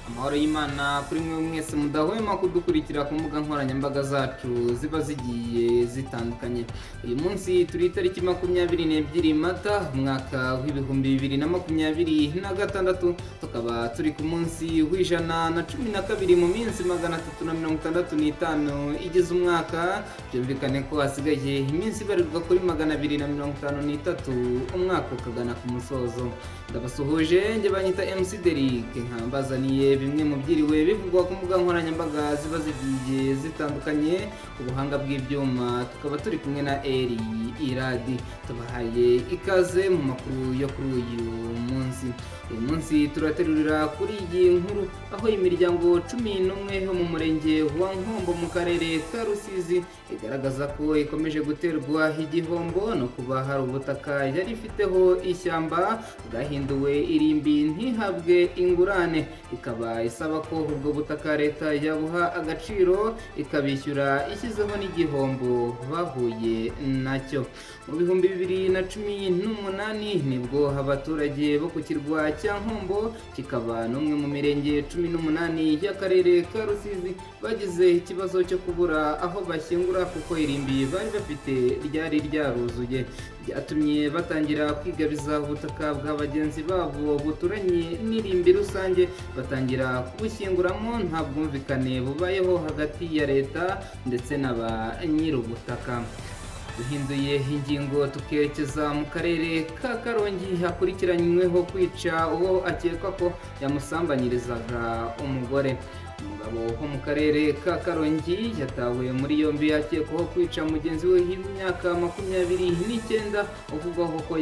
Amahoro y'Imana kuri mwe mwese mudahwema kudukurikira ku mbuga nkoranyambaga zacu ziba zigiye zitandukanye. Uyu munsi turi itariki 22 Mata, umwaka w'2026, tukaba turi ku munsi w'112 mu minsi 365 igize umwaka. Byumvikane ko hasigaye iminsi ibarirwa kuri 253 umwaka ukagana ku musozo. Ndabasuhuje, njye banyita MC Derrick, nkambazaniye bimwe mu byiriwe bivugwa ku mbuga nkoranyambaga ziba zigiye zitandukanye. Ubuhanga bw'ibyuma tukaba turi kumwe na Eri Iradi. Tubahaye ikaze mu makuru yo kuri uyu munsi. Uyu munsi turaterurira kuri iyi nkuru, aho imiryango 11 yo mu murenge wa Nkombo mu karere ka Rusizi igaragaza ko ikomeje guterwa igihombo no kuba hari ubutaka yari ifiteho ishyamba bwahinduwe irimbi ntihabwe ingurane, ikaba isaba ko ubwo butaka leta yabuha agaciro ikabishyura ishyizeho n'igihombo bahuye nacyo. Mu 2018 nibwo abaturage bo ku kirwa cya Nkombo, kikaba n'umwe mu mirenge 18 y'akarere ka Rusizi, bagize ikibazo cyo kubura aho bashyingura kuko irimbi bari bafite ryari ryaruzuye. Byatumye batangira kwigabiza ubutaka bwa bagenzi babo buturanye n'irimbi rusange, batangira kubushyinguramo nta bwumvikane bubayeho hagati ya leta ndetse na ba nyir'ubutaka. Duhinduye ingingo tukerekeza mu karere ka Karongi, hakurikiranyweho kwica uwo akekwa ko yamusambanyirizaga umugore. Umugabo wo mu karere ka Karongi yatawe muri yombi akekwaho kwica mugenzi we w'imyaka 29 uvugwaho ko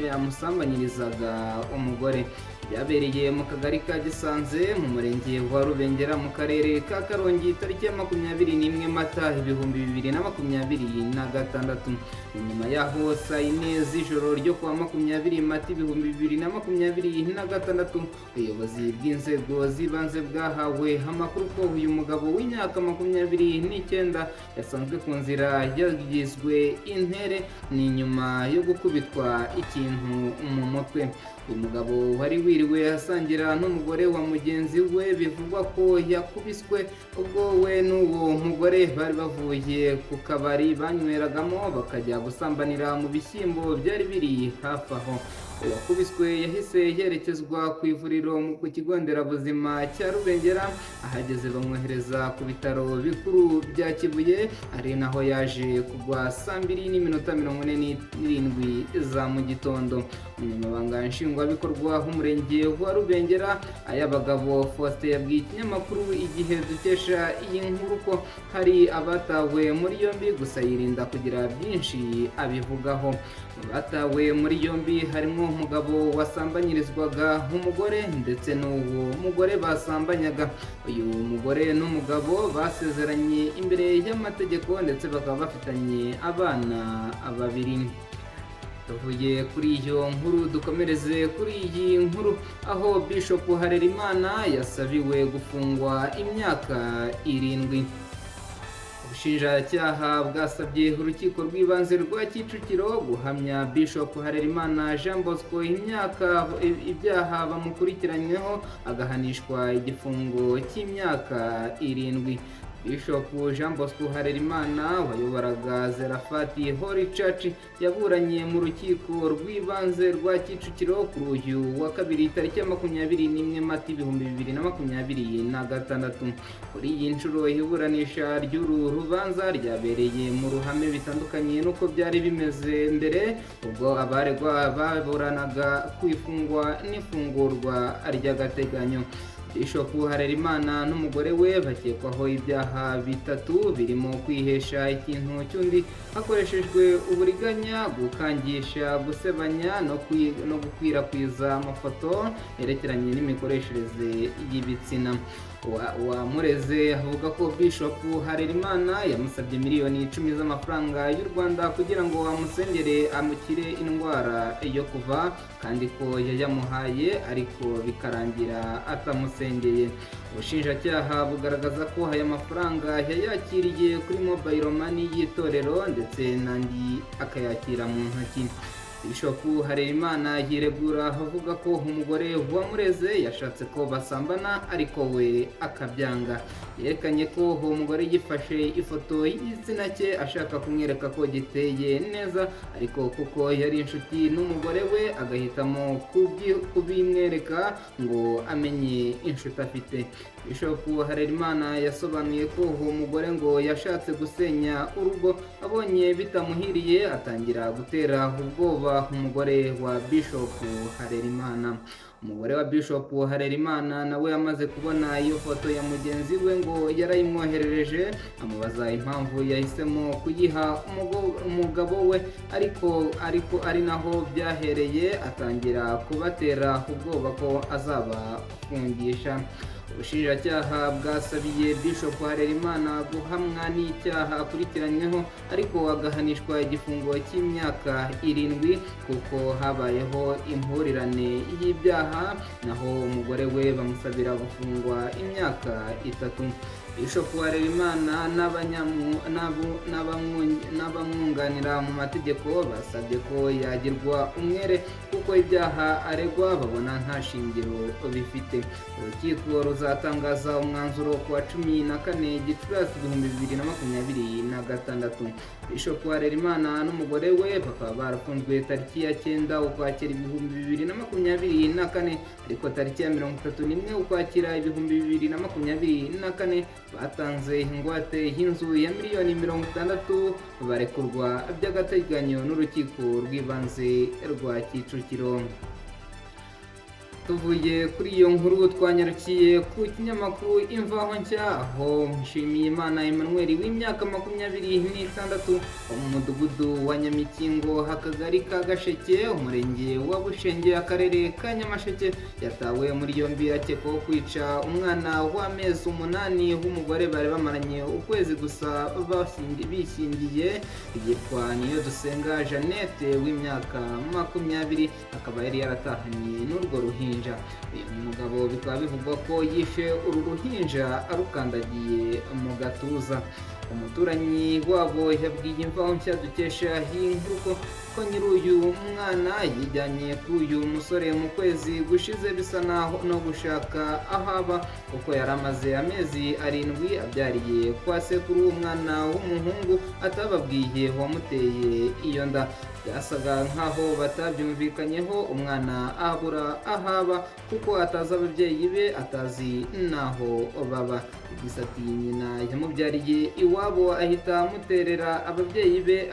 yamusambanyirizaga umugore. Byabereye mu kagari ka Gisanze, mu murenge wa Rubengera, mu karere ka Karongi, tariki ya 21 Mata 2026. Ni nyuma yaho saa 4 z'ijoro ryo kuwa 20 Mata 2026 ubuyobozi bw'inzego z'ibanze bwahawe amakuru ko uyu mugabo w'imyaka 29 yasanzwe ku nzira yagizwe intere, ni nyuma yo gukubitwa ikintu mu mutwe. Uyu mugabo wari wiriwe asangira n'umugore wa mugenzi we bivugwa ko yakubiswe ubwo we n'uwo mugore bari bavuye ku kabari banyweragamo, bakajya gusambanira mu bishyimbo byari biri hafi aho. Uwakubiswe yahise yerekezwa ku ivuriro ku kigo nderabuzima cya Rubengera, ahageze bamwohereza ku bitaro bikuru bya Kibuye, ari naho yaje kugwa saa 2:47 za mu gitondo. Umunyamabanga nshingwabikorwa w'umurenge wa Rubengera, Ayabagabo Faustin, yabwiye ikinyamakuru Igihe dukesha iyi nkuru ko hari abatawe muri yombi, gusa yirinda kugira byinshi abivugaho. Mu batawe muri yombi harimo umugabo wasambanyirizwaga umugore ndetse n'uwo mugore basambanyaga. Uyu mugore n'umugabo basezeranye imbere y'amategeko, ndetse bakaba bafitanye abana babiri. Tuvuye kuri iyo nkuru dukomereze kuri iyi nkuru, aho Bishop Harerimana yasabiwe gufungwa imyaka 7. Ubushinjacyaha bwasabye urukiko rw'ibanze rwa Kicukiro guhamya Bishop Harerimana Jean Bosco imyaka ibyaha bamukurikiranyweho, agahanishwa igifungo cy'imyaka 7. Bishop Jean Bosco Harerimana wayoboraga Zerafati Holy Church yaburanye mu rukiko rw'ibanze rwa Kicukiro kuri uyu wa kabiri, tariki ya 21 Mata 2026. Kuri iyi nshuro iburanisha ry'uru rubanza ryabereye mu ruhame, bitandukanye n'uko byari bimeze mbere ubwo abaregwa baburanaga ku ifungwa n'ifungurwa ry'agateganyo. Bishop Harerimana n'umugore we bakekwaho ibyaha bitatu birimo kwihesha ikintu cy'undi hakoreshejwe uburiganya, gukangisha gusebanya no gukwirakwiza amafoto yerekeranye n'imikoreshereze y'ibitsina. Uwamureze avuga ko Bishop Harerimana yamusabye miliyoni 10 z'amafaranga y'u Rwanda kugira ngo amusengere amukire indwara yo kuva, kandi ko yayamuhaye ariko bikarangira atamusengeye. Ubushinjacyaha bugaragaza ko aya mafaranga yayakiriye kuri mobile money y'itorero, ndetse n'andi akayakira mu ntoki. Bishop Harerimana yiregura avuga ko umugore wamureze yashatse ko basambana ariko we akabyanga. Yerekanye ko uwo mugore yifashe ifoto y'igitsina cye ashaka kumwereka ko giteye neza, ariko kuko yari inshuti n'umugore we agahitamo kubimwereka ngo amenye inshuti afite. Bishop Harerimana yasobanuye ko uwo mugore ngo yashatse gusenya urugo, abonye bitamuhiriye atangira gutera ubwoba umugore wa Bishop Harerimana. Umugore wa Bishop Harerimana nawe amaze kubona iyo foto ya mugenzi we ngo yarayimwoherereje, amubaza impamvu yahisemo kuyiha umugabo we, ariko ari naho byahereye atangira kubatera ubwoba ko azabafungisha. Ubushinjacyaha bwasabiye Bishop Harerimana guhamwa n'icyaha akurikiranyweho, ariko agahanishwa igifungo cy'imyaka 7 kuko habayeho impurirane y'ibyaha, naho umugore we bamusabira gufungwa imyaka 3. Bishop Harerimana n'abamwunganira mu mategeko basabye ko yagirwa umwere kuko ibyaha aregwa babona nta shingiro bifite. Urukiko ruzatangaza umwanzuro ku wa 14 Gicurasi 2026. Bishop Harerimana n'umugore we bakaba barafunzwe tariki ya 9 Ukwakira 2024, ariko tariki ya 31 Ukwakira 2024 batanze ingwate y'inzu ya miliyoni 60, barekurwa by'agateganyo n'urukiko rw'ibanze rwa Kicukiro. Tuvuye kuri iyo nkuru twanyarukiye ku kinyamakuru Imvaho Nshya, aho Nshimiyimana Emmanuel w'imyaka 26 wo mu mudugudu wa Nyamikingo, akagari ka Gasheke, umurenge wa Bushenge, akarere ka Nyamasheke, yatawe muri yombi akekwaho kwica umwana w'amezi 8 w'umugore bari bamaranye ukwezi gusa bishyingiye, yitwa Niyodusenga Jeannette w'imyaka 20, akaba yari yaratahanye n'urwo ruhinja. Uyu mugabo bikaba bivugwa ko yishe uru ruhinja arukandagiye mu gatuza. Umuturanyi wabo yabwiye Imvaho Nshya dukesha iyi nkuru ko nyiri uyu mwana yijyanye kuri uyu musore mu kwezi gushize, bisa naho no gushaka aho aba, kuko yari amaze amezi 7 abyariye kwa sekuru umwana w'umuhungu atababwiye wamuteye iyo nda. Byasaga nkaho batabyumvikanyeho, umwana abura aho aba kuko atazi ababyeyi be, atazi n'aho baba. Yagize ati nyina yamubyariye iwabo ahita amuterera ababyeyi be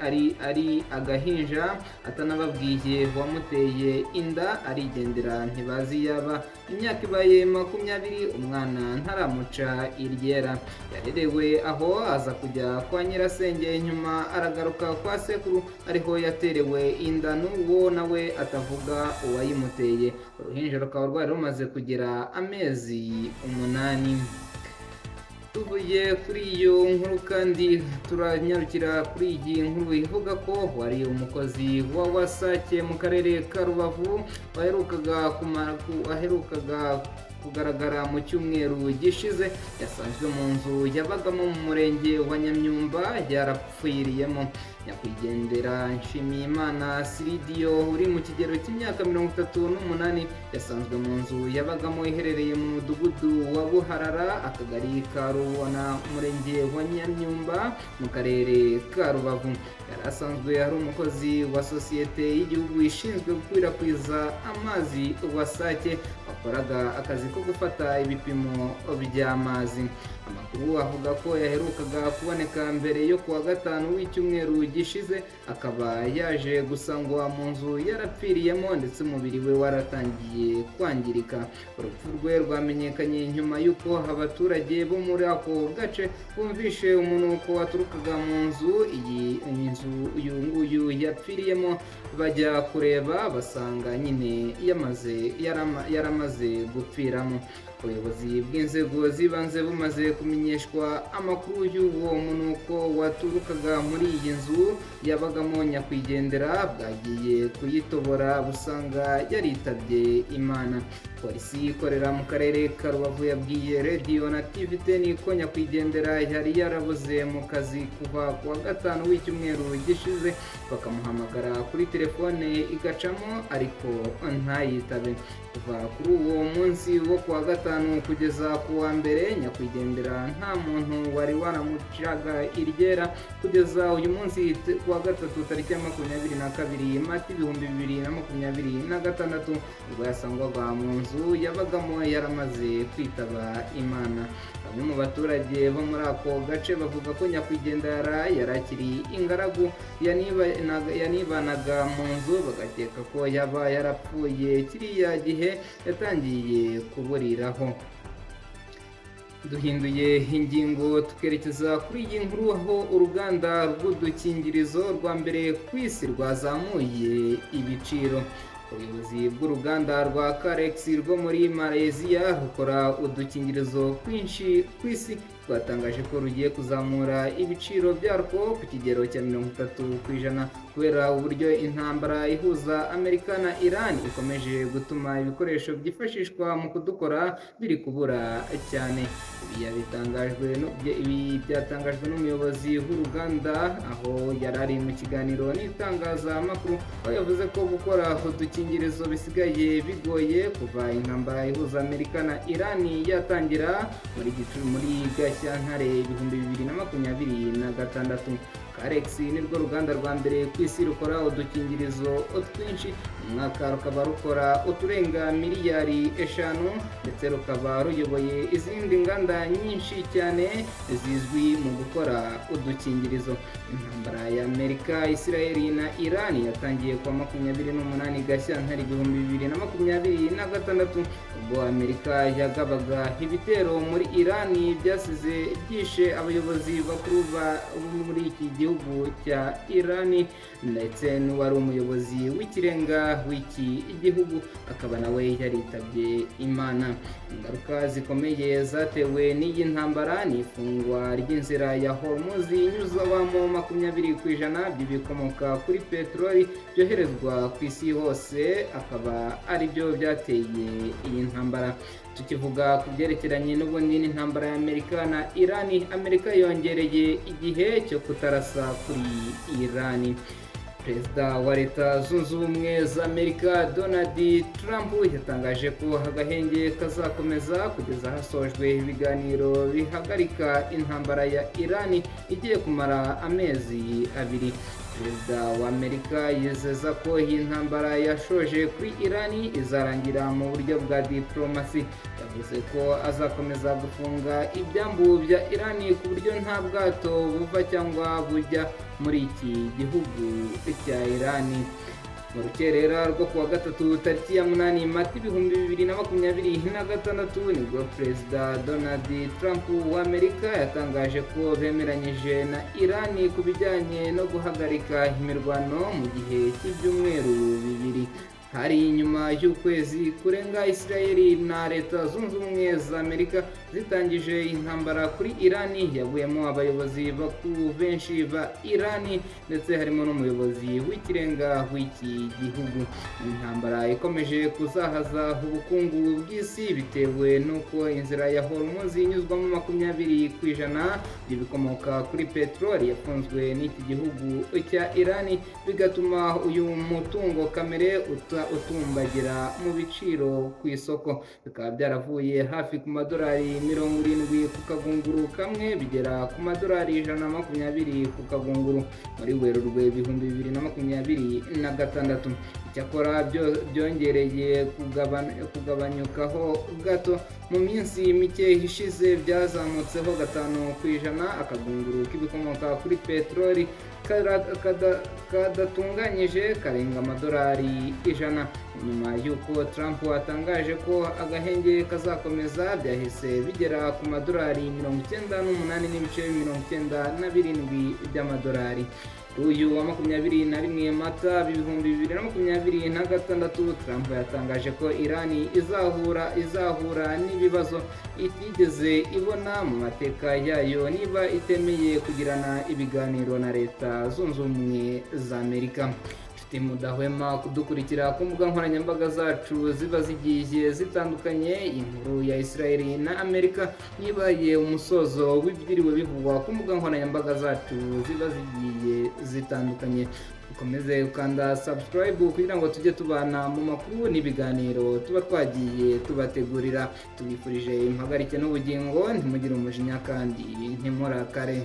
ari agahinja, atanababwiye uwamuteye inda, arigendera ntibazi yaba. Imyaka ibaye 20 umwana ntaramuca iryera. Yarerewe aho, aza kujya kwa nyirasenge, nyuma aragaruka kwa sekuru, ariho yaterewe inda n'uwo nawe atavuga uwayimuteye. Uruhinja rukaba rwari rumaze kugira amezi 8. Tuvuye kuri iyo nkuru kandi turanyarukira kuri iyi nkuru ivuga ko wari umukozi wa WASAC mu karere ka Rubavu waherukaga kugaragara mu cyumweru gishize, yasanzwe mu nzu yabagamo mu murenge wa Nyamyumba yarapfiriyemo. Nyakwigendera Nshimiyimana Siridiyo uri mu kigero cy'imyaka 38 yasanzwe mu nzu yabagamo iherereye mu mudugudu wa Buharara, akagari ka Rubona, umurenge wa Nyamyumba, mu karere ka Rubavu. Yari asanzwe ari umukozi wa sosiyete y'igihugu ishinzwe gukwirakwiza amazi WASAC, wakoraga akazi ko gufata ibipimo by'amazi. Amakuru avuga ko yaherukaga kuboneka mbere yo kuwa gatanu w'icyumweru gishize, akaba yaje gusangwa mu nzu yarapfiriyemo ndetse umubiri we waratangiye kwangirika. Urupfu rwe rwamenyekanye nyuma y'uko abaturage bo muri ako gace bumvishe umunuko waturukaga mu nzu iyi nzu uyu nguyu yapfiriyemo, bajya kureba basanga nyine yaramaze. yaramaze gupfiramo. Ubuyobozi bw'inzego z'ibanze bumaze kumenyeshwa amakuru y'uwo munuko waturukaga muri iyi nzu yabagamo nyakwigendera, bwagiye kuyitobora busanga yaritabye Imana. Polisi ikorera mu karere ka Rubavu yabwiye Radio na TV 10 ko nyakwigendera yari yarabuze mu kazi kuva ku wa gatanu w'icyumweru gishize, bakamuhamagara kuri telefone igacamo ariko ntayitabe. Kuva kuri uwo munsi wo ku wa gatanu kugeza ku wa mbere, nyakwigendera nta muntu wari waramucaga iryera, kugeza uyu munsi ku wa gatatu tariki ya 22 Mata 2026, ubwo yasangwaga mu nzu yabagamo yaramaze kwitaba Imana. Bamwe mu baturage bo muri ako gace bavuga ko nyakwigendera yari akiri ingaragu, yanibanaga mu nzu, bagakeka ko yaba yarapfuye kiriya gihe yatangiye kuburiraho. Duhinduye ingingo, tukerekeza kuri iyi nkuru, aho uruganda rw'udukingirizo rwa mbere ku isi rwazamuye ibiciro. Ubuyobozi bw'uruganda rwa Karex rwo muri Malaysia rukora udukingirizo twinshi ku isi rwatangaje ko rugiye kuzamura ibiciro byarwo ku kigero cya 30% kubera uburyo intambara ihuza Amerika na Iran ikomeje gutuma ibikoresho byifashishwa mu kudukora biri kubura cyane. Ibi byatangajwe n'umuyobozi w'uruganda aho yari ari mu kiganiro n'itangazamakuru, aho yavuze ko gukora udukingirizo bisigaye bigoye kuva intambara ihuza Amerika na Iran yatangira muri Gashyantare 2026. Karex nirwo ruganda rwa mbere ku isi rukora udukingirizo twinshi. Mu mwaka rukaba rukora uturenga miliyari 5, ndetse rukaba ruyoboye izindi nganda nyinshi cyane zizwi mu gukora udukingirizo. Intambara ya Amerika, Israel na Iran yatangiye kuwa 28 Gashyantare 2026, ubwo Amerika yagabaga ibitero muri Iran byasize byishe abayobozi bakuru bo muri iki gihugu cya Iran, ndetse n'uwari umuyobozi w'ikirenga w'iki gihugu akaba nawe yaritabye Imana. Ingaruka zikomeye zatewe n'iyi ntambara ni ifungwa ry'inzira ya Hormuz inyuzwamo 20% by'ibikomoka kuri peteroli byoherezwa ku isi hose, akaba aribyo byateye iyi ntambara. Tukivuga ku byerekeranye n'ubundi n'intambara ya Amerika na Irani, Amerika yongereye igihe cyo kutarasa kuri Irani. Perezida wa Leta Zunze Ubumwe za Amerika Donald Trump yatangaje ko agahenge kazakomeza kugeza hasojwe ibiganiro bihagarika intambara ya Irani igiye kumara amezi 2. Perezida wa Amerika yizeza ko iyi ntambara yashoje kuri Irani izarangira mu buryo bwa diplomasi. Yavuze ko azakomeza gufunga ibyambu bya Irani ku buryo nta bwato buva cyangwa bujya muri iki gihugu cya Irani. Mu rukerera rwo kuwa gatatu tariki ya 8 Mata 2026, nibwo Perezida Donald Trump wa Amerika yatangaje ko bemeranyije na Irani ku bijyanye no guhagarika imirwano mu gihe cy'ibyumweru 2. Hari nyuma y'ukwezi kurenga Israel na Leta Zunze Ubumwe za Amerika zitangije intambara kuri Irani yaguyemo abayobozi bakuru benshi ba Irani, ndetse harimo n'umuyobozi w'ikirenga w'iki gihugu. Intambara ikomeje kuzahaza ubukungu bw'isi bitewe n'uko inzira ya Hormuz inyuzwamo 20% by'ibikomoka kuri peteroli yafunzwe n'iki gihugu cya Irani, bigatuma uyu mutungo kamere utumbagira mu biciro ku isoko, bikaba byaravuye hafi ku madolari 70 ku kagunguru kamwe bigera ku madolari 120 ku kagunguru muri Werurwe 2026. Icyakora byongereye kugabanyukaho gato mu minsi mike ishize, byazamutseho 5%. Akagunguru k'ibikomoka kuri peteroli kadatunganyije karenga amadolari 100. Nyuma y'uko Trump atangaje ko agahenge kazakomeza, byahise bigera ku madolari 98.97 by'amadolari. Kuri uyu wa 21 Mata 2026, Trump yatangaje ko Irani izahura n'ibibazo itigeze ibona mu mateka yayo niba itemeye kugirana ibiganiro na Leta Zunze Ubumwe za Amerika. Inshuti mudahwema kudukurikira ku mbuga nkoranyambaga zacu ziba zigiye zitandukanye, inkuru ya Israel na Amerika nibaye umusozo w'ibyiriwe bivugwa ku mbuga nkoranyambaga zacu ziba zigiye zitandukanye. Dukomeze gukanda subscribe kugira ngo tujye tubana mu makuru n'ibiganiro tuba twagiye tubategurira. Tubifurije impagarike n'ubugingo, ntimugire umujinya kandi ntimurakare.